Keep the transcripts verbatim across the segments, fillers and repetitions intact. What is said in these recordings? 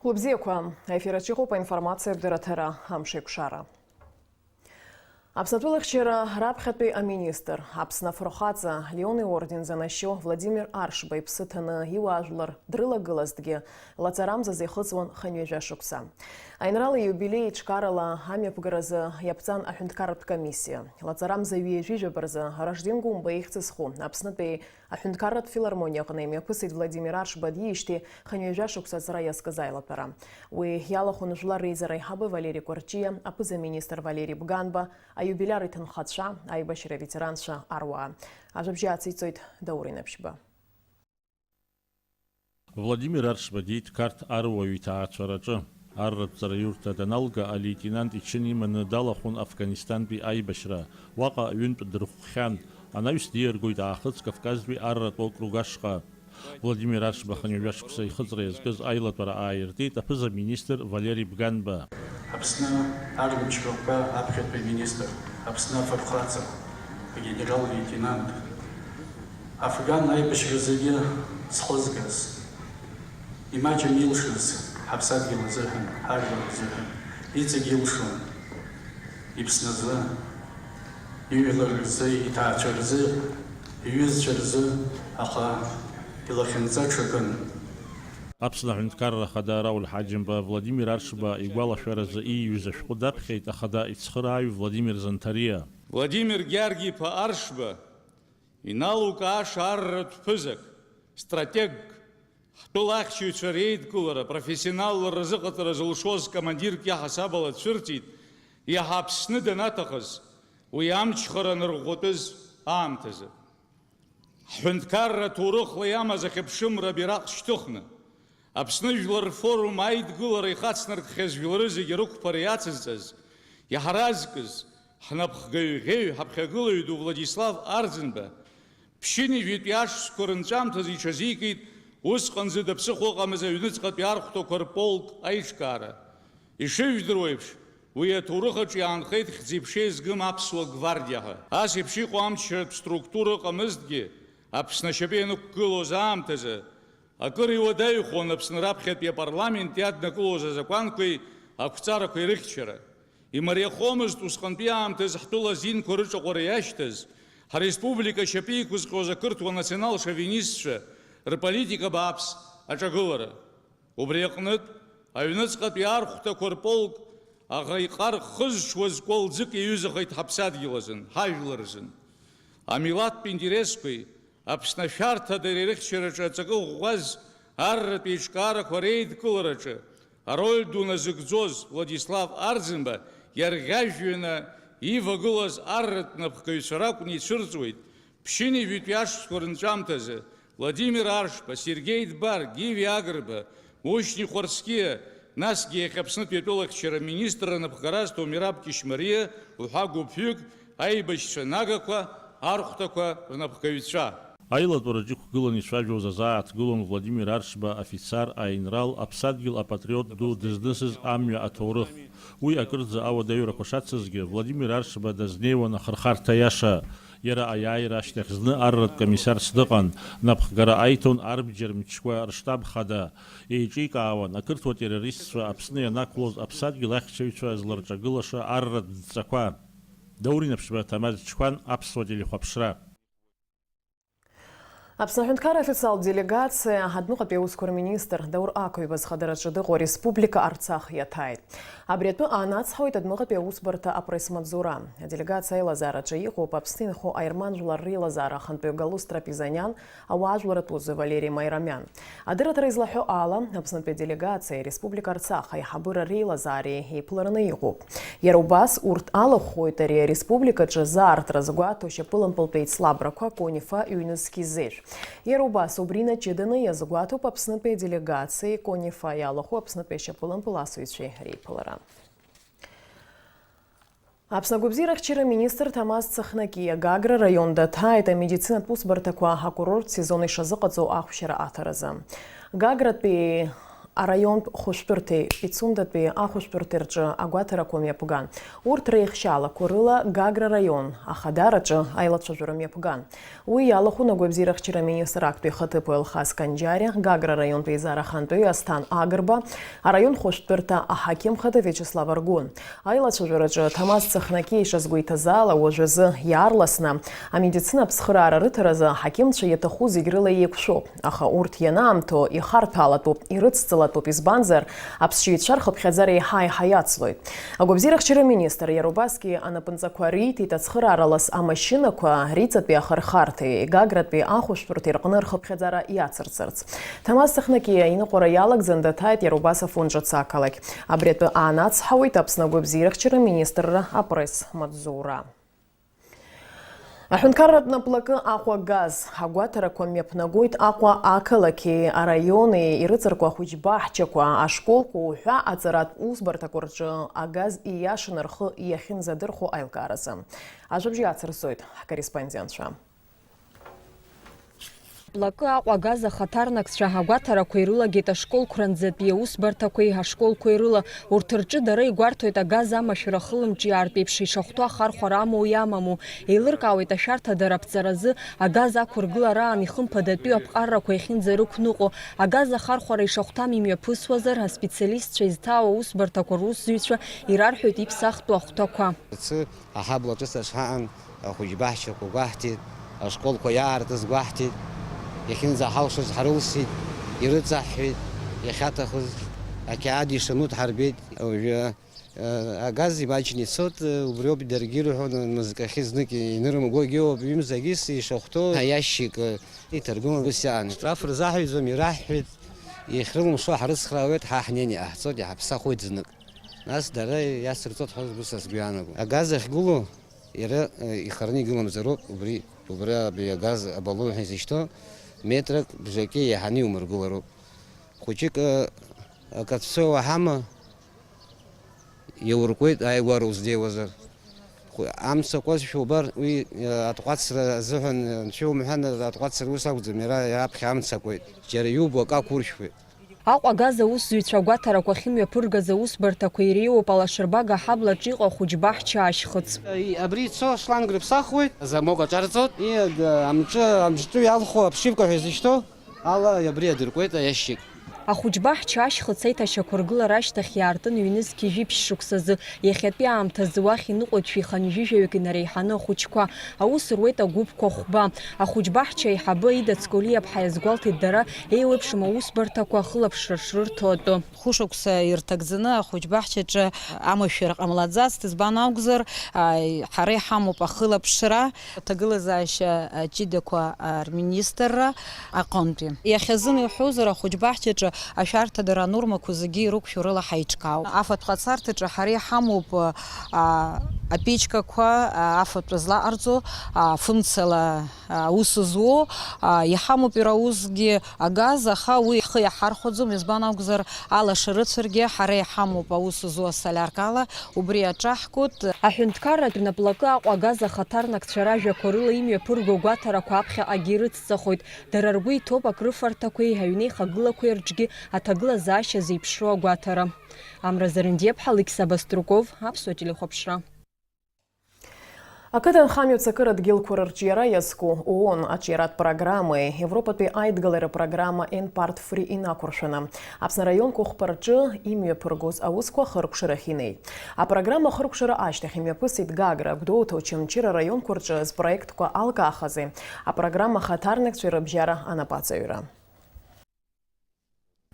Лыбзиақәа, аефир аҿы иҟоуп аинформациатә дырраҭара «Амшеикәшара». Аԥсны атәылахьчара раԥхьатәи аминистр, Аԥсны афырхаҵа, Леон иорден занашьо Владимир Аршба иԥсы ҭаны иуаажәлар дрылагылазҭгьы, лаҵарамзазы ихыҵуан хынҩажәа шықәса. Аинрал ииубилеи еиҿкаарала амҩаԥгаразы иаԥҵан аҳәынҭқарратә комиссиа. Лаҵарамза ҩажәи жәаба рзы Ражден Гәымба ихьӡ зху Аԥснытәи аҳәынҭқарратә филармониа аҟны имҩаԥысит Владимир Аршба диижьҭеи хынҩажәа шықәса аҵра иазкыз аилатәара. Уи иалахәын жәлар реизара аиҳабы Валери Кәарҷиа, аԥыза-министр Валери Бганба, аиубилиар иҭынхацәа, аибашьра аветеранцәа, аруаа. Ажәабжь ациҵоит Даур Инаԥшьба. Владимир Аршба диит Қарҭ аруаҩ иҭаацәараҿы. Арратә ҵараиурҭа даналга, алеитенант ичын иманы далахәын Афганистантәи аибашьра. Уаҟа ҩынтә дырхәхьан. Анаҩс диаргоит аахыҵ Кавказтәи арратә округ ашҟа. Владимир Аршба хынҩажәа шықәса ихыҵра иазкыз аилатәара ааиртит аԥыза-министр Валери Бганба. Аԥсны армчкақәа аԥхьатәи аминистр, Аԥсны афырхаҵа, агенерал-леитенант, Афган аибашьра зегьы зхызгаз, имаҷым илшаз, ҳаԥсадгьыл азыҳәан, ҳажәлар рзыҳәан, иҵегь илшон, Иԥсны азы, ижәлар рзы, иҭаацәа рзы, иҩызцәа рзы, аха илахьынҵа ҽакын. Аԥсны Аҳәынҭқарра Ахада Рауль Ҳаџьымба Владимир Аршба игәалашәаразы ииҩыз ашәҟәы даԥхьеит ахада ицхырааҩ Владимир Занҭариа. Владимир Георги-иԥа Аршба иналукааша арратә ԥызак, стратегк, ҳтәыла ахьчаҩцәа реидкылара, профессионалла рзыҟаҵара зылшоз командирк иаҳасабала дцәырҵит, иаҳа Аԥсны данаҭахыз, уи амчхара анырӷәӷәатәыз аамҭазы. Ҳҳәынҭқарра ҭоурыхла иамаз ахьыԥшымра абираҟ шьҭыхны, Аԥсны Жәлар рфорум аидгылара ихацнаркхьаз жәлары зегьы рықәԥара иацызҵаз, иаҳаразкыз, ҳнапхгаҩ ӷьеҩ, ҳаԥхьагылаҩ ду Владислав Арӡынба, ԥшьынҩажәи жәытәи ашықәсқәа рынҵәамҭазы иҽазикит усҟанӡа даԥсыхәа ыҟамыз аҩныҵҟатәи архәҭақәа рполк аиҿкаара. Ишыжәдыруа еиԥш, уи аҭоурых аҿы иаанхеит хьӡи-ԥшеи згым аԥсуа гвардиа ҳәа. Ас еиԥш иҟоу амчратә структура ыҟамызҭгьы, Аԥсны ашьапы ианықәгылоз аамҭазы, акыр иуадаҩхон Аԥсны раԥхьатәи апарламент иаднакылоз азакәанқәеи ақәҵарақәеи рыхьчара. Имариахомызт усҟантәи аамҭазы ҳтәыла азинқәа рыҿаҟәара иашьҭаз, ҳреспублика ашьапы иқәызҟьоз ақырҭуа национал-шовинистцәа рполитика бааԥс аҿагылара. Убри аҟнытә, аҩныҵҟатәи архәҭақәа рполк аӷа иҟар хызҽуаз кәалӡык иаҩызахеит ҳаԥсадгьыл азын, ҳажәлар рзын. Амилаҭтә интересқәеи Аԥсны ашәарҭадареи рыхьчараҿы аҵакы ӷәӷәаз арратә еиҿкаарақәа реидкылараҿы ароль ду назыгӡоз Владислав Арӡынба иарӷьажәҩаны ивагылаз арратә напхгаҩцәа ракәны ицәырҵуеит, ԥшьынҩажәитәи ашықәсқәа рынҵәамҭазы Владимир Аршба, Сергеи Дбар, Гиви Агрба, Мушьни Хәарцкиа, насгьы иахьа Аԥснытәи атәылахьчара аминистр рнапхгара зҭо Мераб Кьышьмариа уҳәа гәыԥҩык, аибашьцәа нагақәа, архәҭақәа рнапхгаҩцәа. Аилатәараҿы иқәгыланы ицәажәоз азааҭгылон Владимир Аршба, афицар, аинрал, аԥсадгьыл апатриот ду дызнысыз амҩа аҭоурых. Уи акырӡа ауадаҩрақәа шацызгьы, Владимир Аршба дазнеиуан ахырхарҭа иаша. Иара аиааира ашьҭахь зны арратә комиссарс дыҟан, напхгара аиҭон арбџьар мчқәа рштаб хада. Еиҿикаауан ақырҭуа террористцәа Аԥсны ианақәлоз аԥсадгьыл ахьчаҩцәа зларҿагылаша арратә дҵақәа. Даур Инаԥшьба, Ҭамаз Чқәан, Аԥсуа телехәаԥшра. Аԥсны аҳәынҭқарра аофициалтә делегациа адәныҟатәи аусқәа рминистр Даур Ақәаҩба зхадараҿы дыҟоу ареспублика Арцах иаҭааит. Абри атәы аанацҳауеит адәныҟатәи аусбарҭа апресс-маҵзура. Аделегациа аилазаараҿы иҟоуп Аԥсны инхо аерман жәлар реилазаара ахантәаҩы Галустра Пизаниан, ауаажәларратә узы Валери Маирамиан. Адырраҭара излаҳәо ала, Аԥснытәи аделегациеи ареспублика Арцах аиҳабыра реилазаареи еиԥылараны иҟоуп. Иара убас урҭ алахәхоит ари ареспубликаҿы заартра згәаҭо шьапылампылтәи еицлабрақәа Конифа ҩнызқь изеиԥш. Иара убас убри инаҷыданы иазгәаҭоуп Аԥснытәи аделегациеи Конифа иалахәу Аԥснытәи ашьапылампыл асыҩцәеи реиԥылара. Аԥсны агәабзиарахьчара министр Ҭамаз Цахнакиа Гагра раион даҭааит, амедицинатә усбарҭақәа акурорттә сезон ишазыҟаҵоу ахәшьара аҭаразы. Гагратәи Араионтә хәышәтәырҭеи Пицундатәи ахәышәтәырҭеи рҿы агәаҭарақәа мҩаԥган. Урҭ реихшьаалақәа рыла Гагра раион ахадараҿы аилацәажәара мҩаԥган. Уи иалахәын агәабзиарахьчара аминистр актәи ихаҭыԥуаҩ Алхас Канџьариа, Гагра араионтә еизара ахантәаҩы Асҭан Агрба, араион хәышәтәырҭа аҳақьым хада Виачеслав Аргәын. Аилацәажәараҿы Ҭамаз Цахнаки ишазгәеиҭаз ала, уажәазы иаарласны амедицинатә цхыраара рыҭаразы аҳақьымцәа иаҭаху зегь рыла еиқәшәоуп, аха урҭ ианаамҭоу ихарҭәаалатәуп, ирыцҵалатәуп, избанзар, аԥсшьаҩцәа рхыԥхьаӡара еиҳа-еиҳа иацлоит. Агәабзиарахьчара аминистр иара убасгьы анапынҵақәа риҭеит ацхыраара лас амашьынақәа риҵатәи ахырхарҭеи Гагратәи ахәышәтәырҭеи рҟны рхыԥхьаӡара иацырҵарц. Ҭамаз Цахнакиа иныҟәара иалагӡан даҭааит иара убас Афон ҿыц ақалақь. Абри атәы аанацҳауеит Аԥсны агәабзиарахьчара аминистрра апресс-маҵзура. Аҳәынҭқарратә наплакы Аҟәа газ агәаҭарақәа мҩаԥнагоит Аҟәа ақалақьи араиони ирыҵаркуа ахәыҷбаҳчақәа, ашколқәа уҳәа аҵаратә усбарҭақәа рҿы агаз ииашаны рхы иахьынӡадырхәо аилкааразы. Ажәабжь иацырҵоит ҳкорреспондентцәа. Плакы Аҟәа агаз ахаҭарнакцәа агәаҭарақәа ирылагеит ашколқәранӡатәи аусбарҭақәеи ашколқәеи рыла. Урҭ рҿы дара игәарҭоит агаз амашәыр ахылымҿиаартә еиԥш ишахәҭоу ахархәара амоу иамаму. Еилыркаауеит ашәарҭадара аԥҵаразы агаз ақәыргылараан ихымԥадатәиу аԥҟаррақәа иахьынӡарықәныҟәо. Агаз ахархәара ишахәҭам имҩаԥысуазар, аспециалистцәа изҭаау аусбарҭақәа русзуҩцәа ирарҳәоит иԥсахтәу ахәҭақәа. Аҳабла ҿыц ашҳаан ахәыҷбаҳчақәа гәаҳҭеит, ашколқәа иаартыз гәаҳҭеит, иахьынӡаҳалшоз ҳарылсит, ирыҵаҳҳәеит, иахьаҭахыз ақьаад ишанут ҳарбеит. Уажәы, э, агаз имаҷны ицоит, э, убриоуп даргьы ирҳәон, мызкахьы знык инырымгогьы ыҟоуп, ҩымзагьы ишахәҭоу аиашьшьык, э, иҭаргылан ус иаан. Штраф рзаҳәаӡом, ираҳҳәеит, иахьрылымшо ҳрыцхраауеит, ҳа ҳнеины иҟаҳҵоит, иҳаԥсахуеит знык. Нас дара иацырҵоит ҳәа сгәы, са сгәы иаанагом. Агаз ахьгылоу, иара, э, ихараны игыламзароуп, убри, убра абри агаз абаллон ҳәа изышьҭоу метрак бжаки еиҳаны иумыргылароуп. Хәыҷык, э, акаҵәцәа уаҳама, иауркуеит ааигәара уздеиуазар. Хәы-, амца акуазшәа убар, уи, э, атҟәацра азыҳәан, э, анцәа иумҳәан, атҟәацра ус акәӡам, иара, иара аԥхьа амца акуеит. Џьара иубо акы ақәуршәуеит. Аҟәа агаз аусзуҩцәа агәаҭарақәа ахьымҩаԥыргаз аусбарҭақәа иреиуоуп Алашырбага аҳаблаҿ иҟоу ахәыҷбаҳча ашьхыц. Абри ицо ашланг рыԥсахуеит, замок аҿарҵоит, и, амҿы, амҿтәы иалху обшивка ҳәа изышьҭоу ала абри адыркуеит аиашьык. Ахәыҷбаҳча ашьхыц аиҭашьақәыргылара ашьҭахь иаартын ҩнызқь жәиԥшь шықәсазы. Иахьатәи аамҭазы уахь иныҟәоит шәиханҩажәижәаҩык инареиҳаны ахәыҷқәа. Аус руеит агәыԥқәа хәба. Ахәыҷбаҳча аиҳабы Аида Цколиаԥҳа иазгәалҭеит дара еиуеиԥшым аусбарҭақәа ахылаԥшра шрырҭо атәы. Хәышықәса ирҭагӡаны ахәыҷбаҳчаҿы амашәыр ҟамлаӡацт, избан акәзар, а, ҳара иҳамоуп ахылаԥшра. Аҭагылазаашьа аҷыдақәа рминистрра аҟынтәи. Иахьазын иуҳәозар, ахәыҷбаҳчаҿы ашәарҭадара анормақәа зегьы ирықәшәо рыла ҳаиҿкаауп. Афатә ҟацарҭаҿы ҳара иҳамоуп, а, апечкақәа, а, афатә злаҟарҵо, а, фымцала, а, аус зуо, а, иҳамоуп иара усгьы агаз, аха уи ҳхы иаҳархәаӡом, избан акәзар, алашарыцәаргьы ҳара иҳамоуп аус зуа асолиаркала, убри аҿаҳкуеит. Аҳәынҭқарратә наплакы Аҟәа агаз ахаҭарнакцәа ражәақәа рыла имҩаԥырго агәаҭарақәа аԥхьаҟагьы ирыцҵахоит. Дара ргәы иҭоуп акрыфарҭақәеи аҩнеихагылақәеи рҿгьы аҭагылазаашьа зеиԥшроу агәаҭара. Амра Зарандиаԥҳа, Алықьса Баструков, Аԥсуа телехәаԥшра. Ақыҭанхамҩа цакыра дгьылқәа рырҿиара иазку ООН аҿиаратә программеи Европатәи аидгылара программа Ен Парт Фри инақәыршәаны, Аԥсны араионқәа хәба рҿы имҩаԥыргоз аусқәа хыркәшарахь инеит. Апрограмма ахыркәшара ашьҭахь имҩаԥысит Гагра, Гәдоуҭа, Очамчыра араионқәа рҿы зпроектқәа алкаахази апрограмма ахаҭарнакцәеи рыбжьара анапаҵаҩра.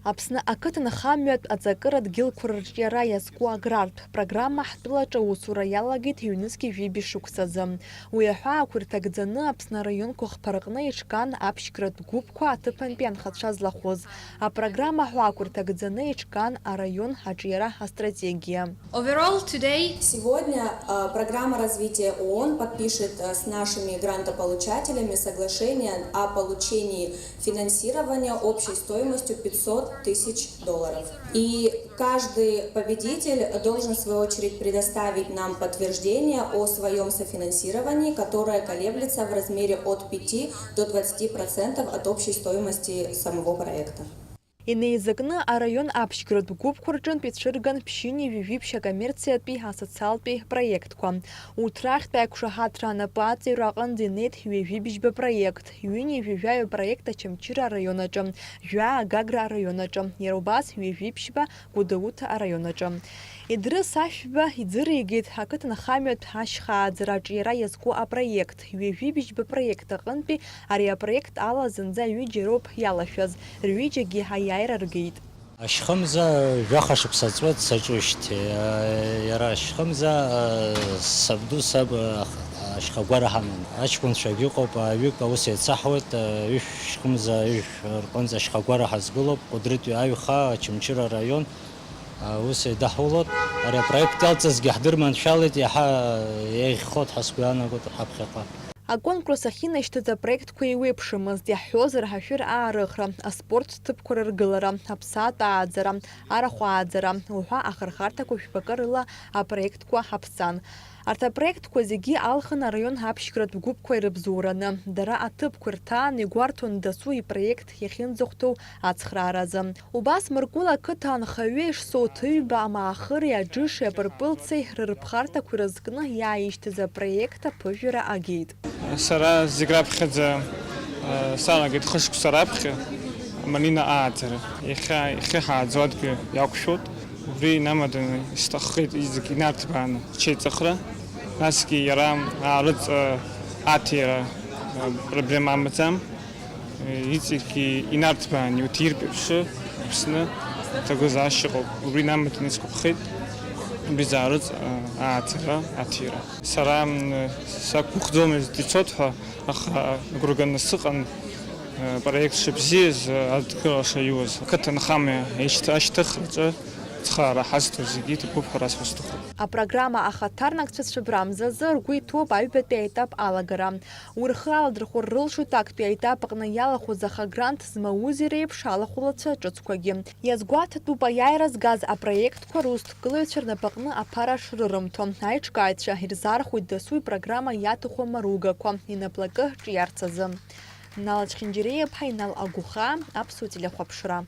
Аԥсны ақыҭанхамҩатә аҵакыра дгьылқәа рырҿиара иазку аграртә программа ҳтәылаҿы аусура иалагеит ҩнызқь жәибжь шықәсазы. Уи аҳәаақәа ирҭагӡаны Аԥсны араионқәа хԥа рҟны иҿкаан аԥшьгратә гәыԥқәа аҭыԥантәи анхацәа злахәыз. Апрограмма аҳәаақәа ирҭагӡаны иҿкаан араион аҿиара астратегиа. Overall, today Сегодня, э, программа развития ООН подпишет, э, с нашими грантополучателями соглашение о получении финансирования общей стоимостью пятьсот тысяч долларов. И каждый победитель должен, в свою очередь, предоставить нам подтверждение о своём софинансировании, которое колеблется в размере от пяти до двадцати процентов от общей стоимости самого проекта. Инеизакны араион аԥшьгратә гәыԥқәа рҿынтә ицәырган ԥшьынҩажәи жәиԥшь акоммерциатәи асоциалтәи проектқәа. Урҭ рахьтә аиқәшаҳаҭра анапы аҵаҩра аҟынӡа инеит ҩажәи бжьба проект, ҩынҩажәи жәаҩа проект Очамчыра араион аҿы, жәаа Гагра араион аҿы, иара убас ҩажәи ԥшьба Гәдоуҭа араион аҿы. Идрыс Ашәба иӡыригеит ақыҭанхамҩатә ашьха ааӡара аҿиара иазку апроект. Ҩажәи бжьба проект аҟынтәи ари апроект ала зынӡа ҩыџьа роуп иалашәаз, рҩыџьагьы аиааира ргеит. Ашьхымза жәаха шықәса ҵуеит саҿушьҭ. Иара ашьхымза, сабду саб ашьхагәара ҳаман. Аҷкәынцәагьы ыҟоуп, ҩык аус еицаҳуеит, ҩышә шьхымза, ҩышә рҟынӡа ашьхагәара ҳазгылоуп, Ҟәыдрытәи аҩха, Очамчыра араион. Ус еидаҳулоит. Ари апроект иалҵызгьы ҳдырманшәалеит, иаҳа еиӷьхоит ҳәа сгәы иаанагоит ҳаԥхьаҟа. Аконкурс ахьынашьҭыз апроектқәа еиуеиԥшымызт, иаҳҳәозар, ҳашәыр аарыхра, аспорттә ҭыԥқәа рыргылара, аԥсаатә ааӡара, арахә ааӡара уҳәа ахырхарҭақәа жәпакы рыла апроектқәа ҳаԥҵан. Арҭ апроектқәа зегьы алхын араион аԥшьгратә гәыԥқәа ирыбзоураны. Дара аҭыԥқәа рҭаан игәарҭон дасу ипроект иахьынӡахәҭоу ацхрааразы. Убас Мыркәыла ақыҭа анхаҩы Ешсоуҭ Ҩба амаахыри аџыши апырпылцеи рырԥхарҭақәа ирызкны иааишьҭыз апроект аԥыжәара агеит. Сара зегь раԥхьаӡа, э, салагеит хышықәса раԥхьа амалина ааӡара. Иахьа, ихьы ҳааӡо адгьыл иақәшәоит. Убри инамаданы исҭаххеит зегь инарҭбааны ҳҽеиҵыхра. Насгьы иара аарыҵ-, э, аҭира, э, проблема амаӡам. Иҵегьгьы инарҭбаан иуҭиртә еиԥш, Аԥсны аҭагылазаашьа ыҟоуп. Убри инамаданы исгәаԥхеит, убри заарыҵ, а, ааӡара, аҭира. Сара, м, сақәгәыӷӡомызт ицот ҳәа, аха агәра ганы сыҟан, а, проект шыбзиаз, а, адгылара шаиуаз. Ақыҭанхамҩа еишьҭ-, ашьҭыхраҿы цхыраара ҳазҭо зегьы иҭабуп ҳәа расҳәо сҭахуп. Апрограмма ахаҭарнакцәа цәыббра мзазы ргәы иҭоуп аҩбатәи аетап алагара. Уи рхы аладырхәыр рылшоит актәи аетап аҟны иалахәыз аха грант змаузи реиԥш алахәылацәа ҿыцқәагьы. Иазгәаҭатәуп аиааира згаз апроектқәа русҭгылаҩцәа рнапаҟны аԥара шрырымҭо. Аиҿкааҩцәа ирзаархәоит дасу ипрограмма иаҭаху амаругақәа инаплакы ҿиарц азы. Нал Ачхьынџьариа-иԥҳа, Инал Агәыхаа, Аԥсуа телехәаԥшра.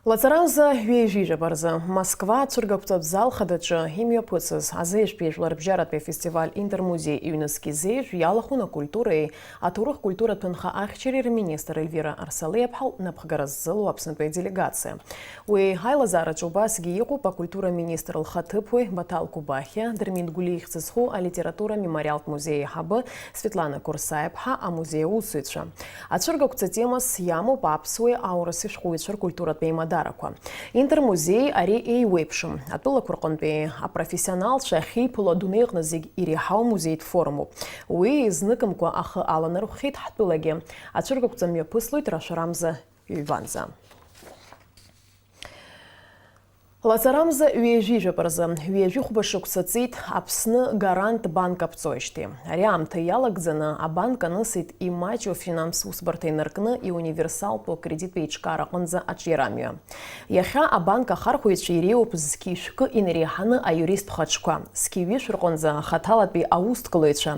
Лаҵарамза ҩажәи жәаба рзы Москва ацәыргақәҵатә зал хадаҿы имҩаԥысыз азеижәтәи жәларбжьаратәи афестиваль Интермузеи ЮНЕСКИ зеижә иалахәын акультуреи аҭоурых-культуратә ҭынха ахьчареи рминистр Ельвира Арсалиаԥҳа лнапхгара ззылуа Аԥснытәи аделегациа. Уи аилазаараҿы убасгьы иҟоуп акультура министр лхаҭыԥуаҩ Баҭал Кубахиа, Дырмит Гәлиа ихьӡ зху алитература мемориалтә музеи аиҳабы Светлана Курсаиаԥҳа, амузеи аусзуҩцәа. Ацәыргақәҵа темас иамоуп аԥсуеи аурыси шәҟәыҩҩцәа ркультуратә еимадарақәа. Интермузеи ари еиуеиԥшым. Атәылақәа рҟынтәи апрофессионалцәа ахьеиԥыло адунеи аҟны зегь иреиҳау музеитә форумуп. Уи изныкымкәа ахы аланархәхьеит ҳтәылагьы. Ацәыргақәҵа мҩаԥыслоит рашәарамза ҩбанӡа. Лаҵарамза ҩажәи жәаба рзы, ҩажәи хәба шықәса ҵит Аԥсны Гарант банк аԥҵоижьҭеи. Ари аамҭа иалагӡаны абанк анысит имаҷу афинанс усбарҭа инаркны иуниверсалтәу акредиттә еиҿкаара аҟынӡа аҿиарамҩа. Иахьа абанк ахархәаҩцәа иреиуоуп зқьи шәкы инареиҳаны аиуристтә хаҿқәа, зқьи ҩышә рҟынӡа ахаҭалатәи аусҭгылаҩцәа,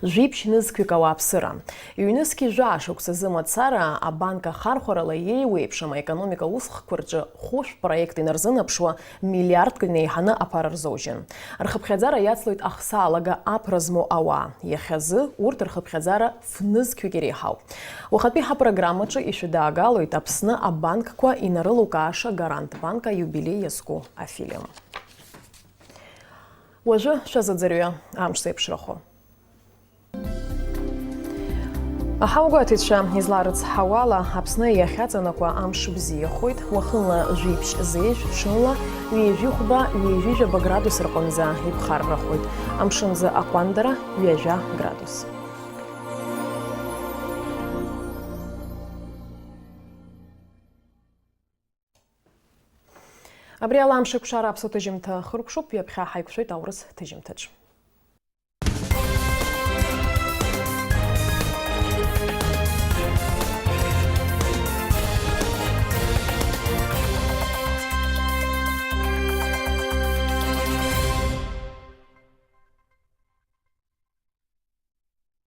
жәиԥшь нызқьҩык ауааԥсыра. Ҩнызқьи жәаа шықәсазы мацара абанк ахархәарала еиуеиԥшым аекономика усхқәа рҿы хәышә проект инарзынаԥшуа миллиардк инеиҳаны аԥара рзоужьын. Рхыԥхьаӡара иацлоит ахсаалага аԥра змоу ауаа. Иахьазы урҭ рхыԥхьаӡара фнызқьҩык иреиҳауп. Уахатәи ҳапрограммаҿы ишәыдаагалоит Аԥсны абанкқәа инарылукааша Гарант банк аиубилеи иазку афильм. Уажәы шәазыӡырҩы, амш зеиԥшрахо. Аҳауагәаҭаҩцәа изларыцҳауала, Аԥсны иахьаҵанакуа амш бзиахоит, уахынла жәиԥшь зеижә, ҽынла ҩажәи хәба, ҩажәи жәаба градус рҟынӡа иԥхаррахоит, амшынӡы аҟәандара ҩажәа градус. Абри ала амш еиқәшара аԥсуа ҭыжьымҭа хыркәшоуп, ҩаԥхьа ҳаиқәшәоит аурыс ҭыжьымҭаҿ.